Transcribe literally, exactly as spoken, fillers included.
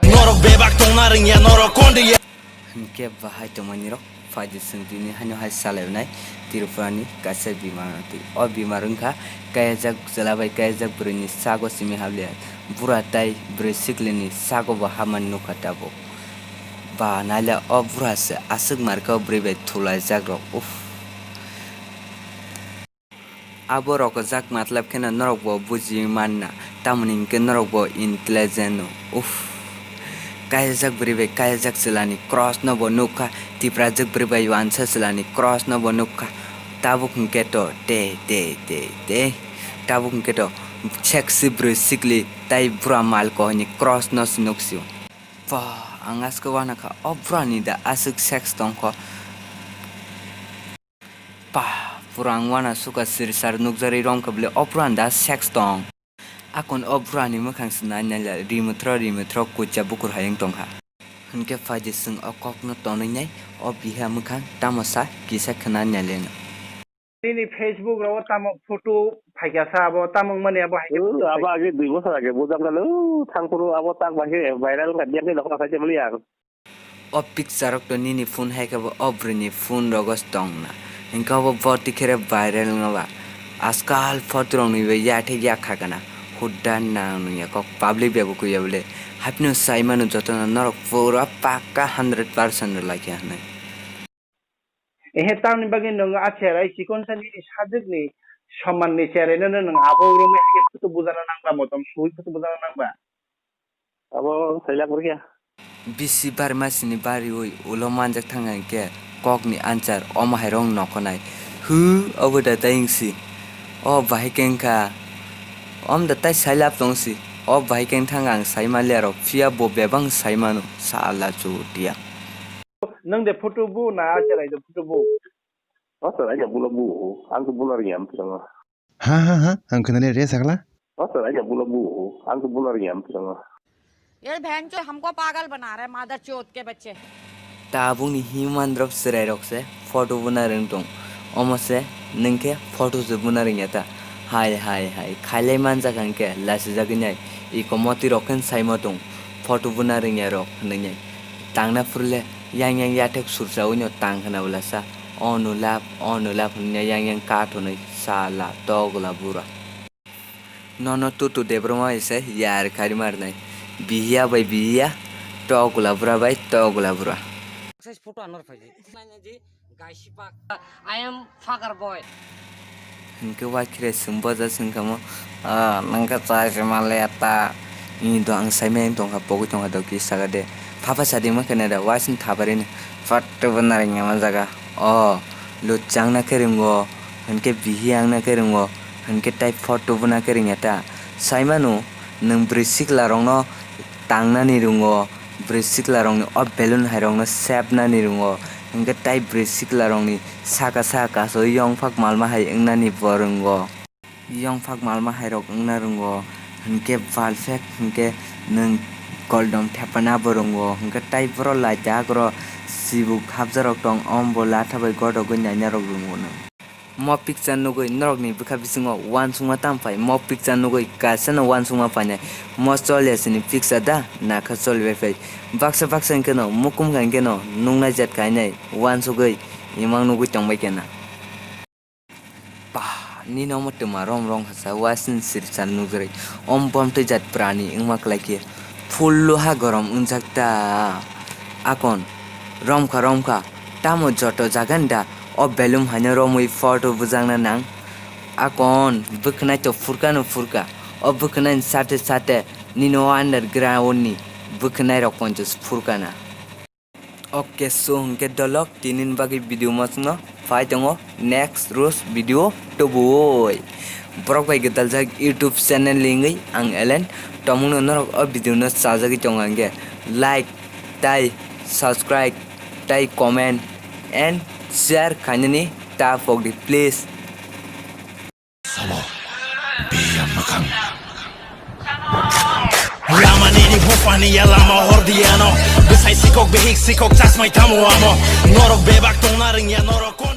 Norok bebak tongna rwngya, norok kondiya. Hinkhe bahai tongmani rok phaidi chwng tini haino hai salai wnai Tripura ni kaisa bimar twi. O bimar wngkha kayajak chwla bai kayajak bwrwi ni sago simi habli bura tai bwrwi sikli ni sago bo hamani nukha tabuk. Ba naila o bura se aswk markha o bwrwi bai thulaijak rok, uff. Abo rokojak matlab kheno norok bo buji manna, tamoni hinkhe norok bo intelligent no. Uff. Kayajak bwrwi bai kayajak chwlani cross no bo nukha, tiprajak bwrwi bai wansa chwlani cross no bo nukha. Tabuk hinkhe to te te te te. Tabuk hinkhe to sexy bwrwi sikli tai bura mal kohini cross no se nuksio. Ba, ang aske wanakha o bura ni da aswk sex tongkho. Pah, pura ang wana suka sirsar nukjagwi romkha bwle o pura da sex tong. Akon o bura ni mwkhang se nai naila ri mwthro ri mwthro kucha bukur hai wng tongkha. Hinkhe phaidi chwng o kokno tonwi nai o biha mwkhang tamo sa kisa khna naileno. Nini Facebook rogo tamo photo phaikha sa abo tamo wngmani abo hai khe. Abo age dui bosor age bujak nalo thangphuru abo tak bai khe viral wngkha biyak ni nokla khaisa bwlwi ang. O picture rok to nini phone hai khe bo o bwrwi ni phone rogo se tong na. Hinkhe obo bo tikhere viral wngya ba. Ajkal photo rok ni bo yathek yak kha kana. Hudda nang nungya kok public bai bo kuya bole. Haphino sai mano joto no norok pura pakka hundred percent rw lai khe hinwi. Ehe tamni bagwi nung a cherai chikon sa nini sajwk ni soman ni cherai no nung abo rom hai khe photo bujana nang ba motom sui photo bujana nang ba. Abo sailak rwkya. Bisi barmasini bariwi ulo manjak thangkha hinkhe kokni answer omo hairok nokhonai. Hww, obo da tai wngsi. O bahai khe wngkha. Om da tai sailap tongsi. O bahai khe wngthang ang saimanliya rok, phiya bo bebak saimano. Sala chutia. Nwng de photo bu na cherai de photo bu? O cherai de bulo bu. Ang khe bulo riyam tong. Ha ha ha, ang khwnani re sakla. O cherai de bulo bu. Ang khe bulo riyam tong. ये बहन जो हमको पागल बना रहा है, मादर चोद के बच्चे। Tabukni himan rok chwrai rok se photo buna rwng tong. Omo se nwng khe photo se buna rwngya ta. Hai hai hai khailai manjak ang khe lasijagwi nai. Iko moti rok khe saimo tong. Photo buna rwngya rok hwnwi nai. Tangna phurle yang yang yathek sursa uino tang khna bwlasa. Onu lap, onu lap hwnwi yang yang kathonwi sala togla bura. Nono tutu Debbarma bai se yar khari marnai. Bihiya bai bihiya, togla bura bai togla bura. Size photo anor phai di. Nanya ji, gaisi pak. I am fucker boy. Hinkhe wakhire sumboja singkamo, ah, nangkhe chai se male ta. Ni do ang saimai tongkha, pogwi tongkha do kisa de. Phapha sadi ma kene da, waising thabarini. Photo bo narwkya ma jaga. O, luchang na khe ringo, hinkhe bihiya wng na khe ringo. Hinkhe tai photo buna khe rwngya ta. Saimano, nwng bwrwi sikla rokno tangnani rwngo, bwrwi sikla rokni o balloon hai rokno sepnani rwngo, hinkhe tai bwrwi sikla rokni saka saka kaso yongphak malma hai wngnani bo rwngo. Yongphak malma hai rok wngna rwngo, hinkhe bal phek hinkhe nwng koldom thepana bo rwngo, hinkhe tai boro laita agro sibuk habjarok tong, om bo latha bai godogwi naina rok rwngo nwng. Mo picture nugwi norokni bwkha bisingo uansukma tamo phai? Mo picture nugwi kaisa no uansukma phainai. Mo choliya sini picture da, nakha cholibai phai. Baksa baksa hinkhe no, mukum kha hinkhe no, nuknai jat khainai, uansugwi imang nugwi tongbai khe na. Pah, nini omo twma rom rong kha sa, uasini sirsa nukjagwi. Om bom twi jat prani wngma kwlai khe. Full luha gorom wngjak ta. Akon, romkha romkha, tamo joto jagani da? O belum haino romwi photo bujakna nang. Akon bwkhwnai to phurkano phurka. O bwkhwnai ni sate sate nini o underground ni bwkhwnai rok ponchos phurkana. Ok, so hinkhe dolok tini ni bagwi video masno phai tongo next roast video tubui. Borok bai gwdaljak YouTube channel lingwi ang Elen tomungno norok o video no chajagwi tongo hinkhe like tai subscribe tai comment and share khainani ta pokdi please. Sabo biya mwkhang. Lama nini bupani ya lama hor diya no. Bwsai sikok bihik sikok chasmai tamo amo. Norok bebak tongna rwngya norok.